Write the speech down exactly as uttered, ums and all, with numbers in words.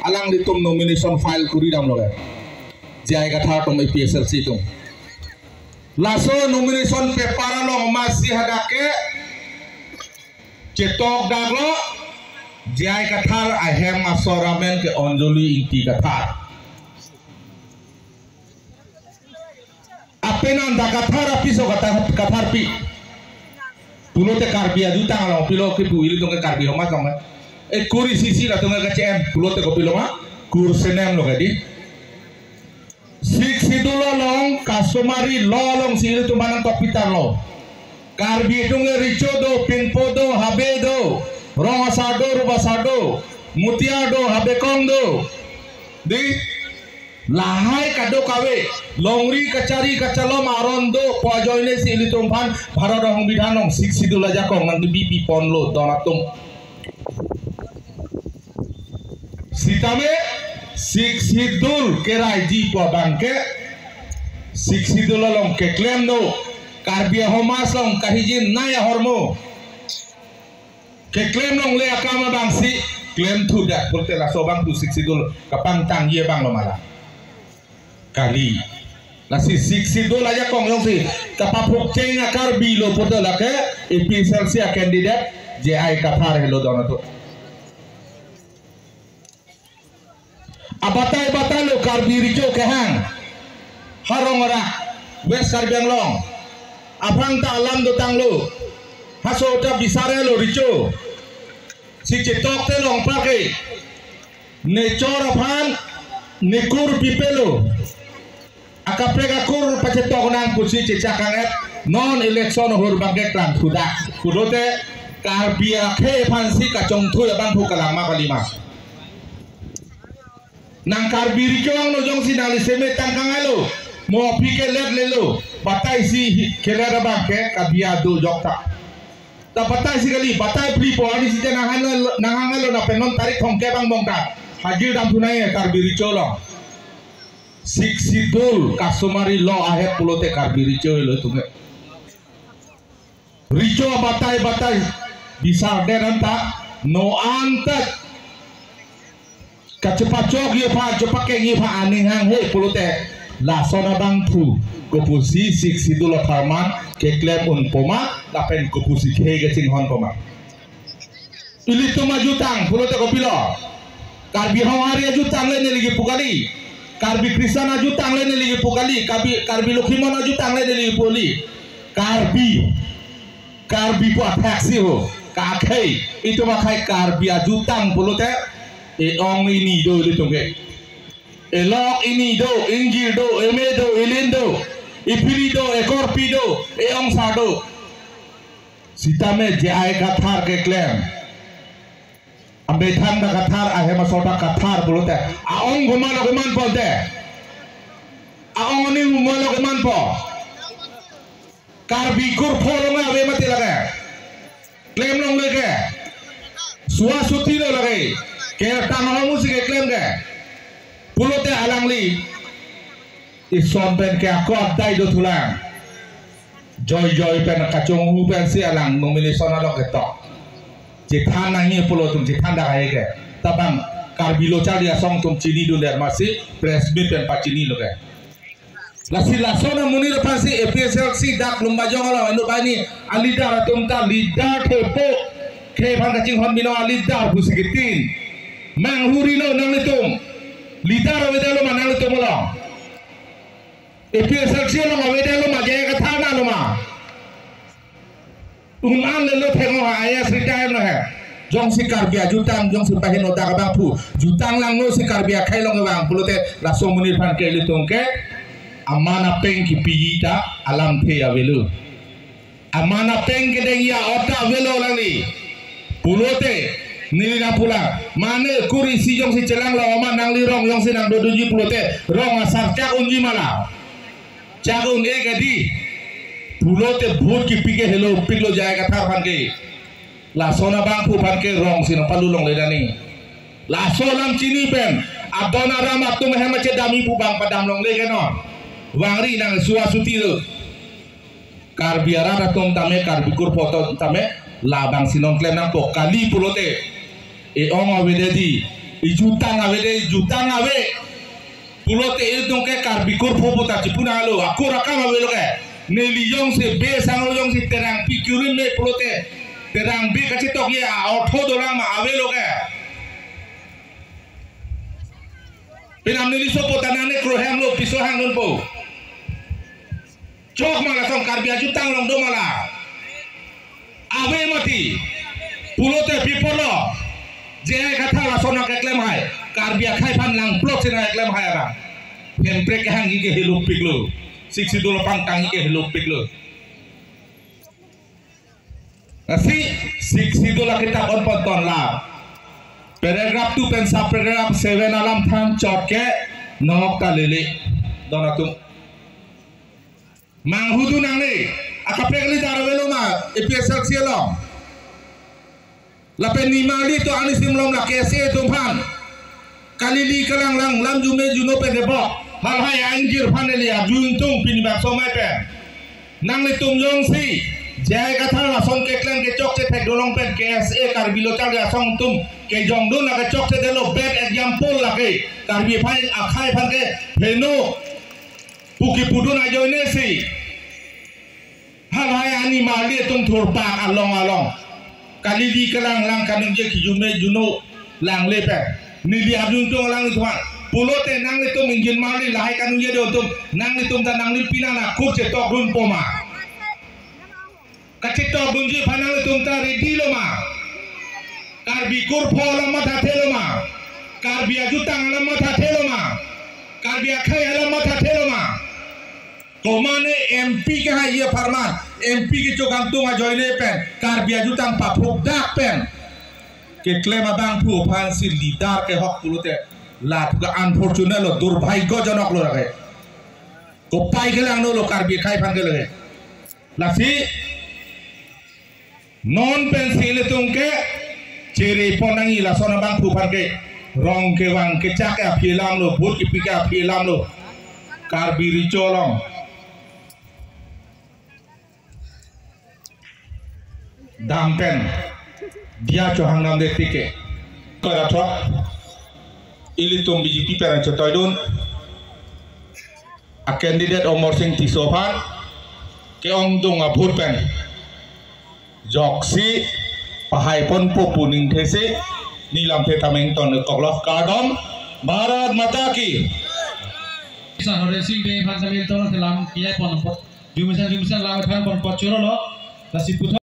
alanglitum nomination file kuri damlo ke. J I Kathar atum A P H L C atum. Laso nomination paper along masi hadak ke chetok daklo, J I Kathar ahem asor amen ke Anjali Ingti Kathar. Apenan dak Kathar apiso Kathar, Katharpi. Pulote Karbi ajutang along pilo kipu ilitum ke Karbi Homas along. E kuri sisi latum ke K C M pulote kopilo ma? Kursenem lo kadi. Sixth Schedule along, customary law alongsi ilitum aphan nangtokpitanglo. Karbi atum ke Recho do, Pinpo do, Habe do, Rong Asar do, Rup Asar do, Mutiar do, Habekong do. Di, lahai kadokave, longri kachari kachalom aron do pu ajoinesi ilitum aphan Bharat Songbidhan along Sixth Schedule ajakong nangkebi ponlo don atum. Sitame Sixth Schedule keraiji pu abang ke, Sixth Schedule along keklem do, Karbi Homas along kahijin nai ahormu keklem longle akam abangsi klemthu dak pulote laso abang tu Sixth Schedule kapangtangji abang lo ma la? Kali. Lasi Sixth Schedule ajakong jongsi kapaphukcheng a-Karbi lo pulote lake A P H L C a-candidate J I Kathar helo don atum. Abatai batai lo Karbi Recho kehang ha Rongrak, West Karbi Anglong. Aphrang ta alam dotanglo. Haso ta bisarelo Recho. Si chetok te longpak ke. Nechor aphan nekur pipelo. Akaprek akur pachetok nang pusi chechak kang-et, non election ahut abang ke klangthu dak. Pulote Karbi akhei aphansi kachongthui abang phu kalang ma kali ma? Nang Karbi Recho angno jongsi nangli semet tang kang-etlo, mo aphi kelet lelo, batai si hi-, kelet abang ke Karbi adu jok ta. Ta batai si kali, batai phli po arnisi te nanghanglo, nanghanglo lapen non tarik thomkep angbong ta hajir damthu nangji Karbi Recho along. Sixth Schedule customary law ahet pulote Karbi Recho lo itum ke. Recho abatai batai bisar det anta, no anta kachepachokji aphan, chepakengji aphan aning hanghe pulote lason abangphu kopusi Sixth Schedule apharman keklem unpo ma lapen kopusi khei kachinghonpo ma? Ilitum ajutang pulote kopilo? Karbi Honghari ajutang le neli kipu kali. Karbi Christian ajutang le neli kipu kali. Karbi, Karbi Lokhimon ajutang le neli kipu kali. Karbi. Karbi pu athaksi ho. Kakhei. Itum akhei Karbi ajutang pulote e-ong ini do ilitum ke. Elok ini do, ingjir do, eme do, elin do, ephiri do, ekorpi do, e-ongsar do. Sitame J I Kathar keklem. Ambethang ta Kathar, ahem asor ta Kathar pulote, a-ong komatlo komatpo te? A-ong aning komatlo komatpo? Karbi kurpho along ave mati lake. Klem longle ke. Suwa suti lo lake. Ketang ahormu si keklem ke. Pulote alangli ison pen ke ako adai dothulang. Joijoi pen kachonghu pensi alang nomination along ketok. Chethan nangji pulo itum chethan dak ahe ke. Tabang Karbi Lo Charli Asong atum chinidunde amatsi press meet pen pachinilo ke. Lasi lason amonit aphansi A P H L C dak Lumbajong along inut banghini a-leader atum ta leader thepo. Khei aphan kachinghon binong a-leader pusi kitin. Manghurilo nanglitum. Leader avedetlo ma nanglitum along? A P H L C along avedetlo ma, J I Kathar nanglo ma? Un-an lelo thengno ha, I A S retire lo he. Jongsi Karbi ajutang, jongsi paheno dak abangphu jutang langno si Karbi akhei along kevang pulote laso amonit aphan ke ilitum ke aman apeng kipiji ta alamthe avelo. Aman apeng kedengji a-ot ta avelo alangli. Pulote neli nangpulang. Mane kuri si jongsi chelanglo amat nangli rong jongsi nangdodunji pulote rong asar chak unji ma la? Chak un-e kadi. Pulote vote kipi ke helopiklo J I Kathar aphan ke. Lason abangphu aphan ke rongsi nangpalu longle dani. Laso alam chini pen adon aram atum ahem achedamji pu abang padam longle ke non. Vangri nang suwa suti lo. Karbi arat atum tame, Karbi kurpho atum tame, labangsi non klem nangpo kali pulote. E-ong avedetji, Ijutang ave de, ijutang ave. Pulote ilitum ke Karbi kurpho puta chipunanglo, akur akam avelo ke. Neli jongsi be sanglo jongsi Terangpi kirim me pulote Terang be kachetokji a-ortho dolang ma avelo ke. Penang neli sopo tanang ne krohemlo piso hangdunpo. Chok ma lason Karbi ajutang along do ma la. Ave mati. Pulote pi apotlo. J I Kathar lason nangkeklem hai. Karbi akhei aphan langplot si nangkeklem hai abang. Hemprek kehangji ke helopiklo. Sixth Schedule apangtangji ke helopiklo. Lasi Sixth Schedule akitap onpon ton la. Paragraph two pen sub paragraph seven alam than chot ke nok ta lele. Don atum. Manghudun nangne, akaprek leader avelo ma, A P H L C along. Lapen nimarli atum arni isi malom la K S A atum aphan. Kalili kalanglang lam jume juno pen debok. Halahai angjir aphan neli arju ingtung pini bangso amei pen. Nanglitum jongsi, J I Kathar lason keklem kechokche thek dolong pen K S A Karbi Lo Charli Asong atum kejongdun la kechokche detlo, bad example lake. Karbi aphan akhei aphan ke pheno pu kipudun ajoine si. Halahai animarli atum thurpak along along. Kalili kalanglang kaningje kijume juno langle pen. Neli arju ingtung alanglitum aphan. Pulote nanglitum ingjin marli lahai kaningje do atum. Nanglitum ta nanglipina na kur chetokdunpo ma. Kachetokdunji aphan nanglitum ta ready lo ma. Karbi kurpho alam mathathelo ma. Karbi ajutang alam mathathelo ma. Karbi akhei alam mathathelo ma. Komane M P kehai apharman, M P kechokangtung ajoine pen, Karbi ajutang paphukdak pen. Keklem abangphu aphansi leader kehok pulote. Lat ke unfortunate lo, durbhagyojonok lo lake. Kopai kelangno lo Karbi akhei aphan ke lake. Lasi, non pensi ilitum ke chere pon nangji lason abangphu aphan ke. Rong kevang kechak ke aphi alam lo, vote kipi ke aphi alam lo. Karbi recho along. Dam pen. Diya chohang dam de tike. Karathok. Ilitum B J P pen chotoidun. A candidate Amarsing Tisso aphan ke-ongdung a-vote pen joksi pahai ponpo pu ningthesi neli lamthe ta mengton koklo, kardom. Bharat Mata Ki. Sir Horensing Bey aphan samil ton kelam kiai pon pot. Jumisen jumisen lam than pon pot churo lo. Lasi puthot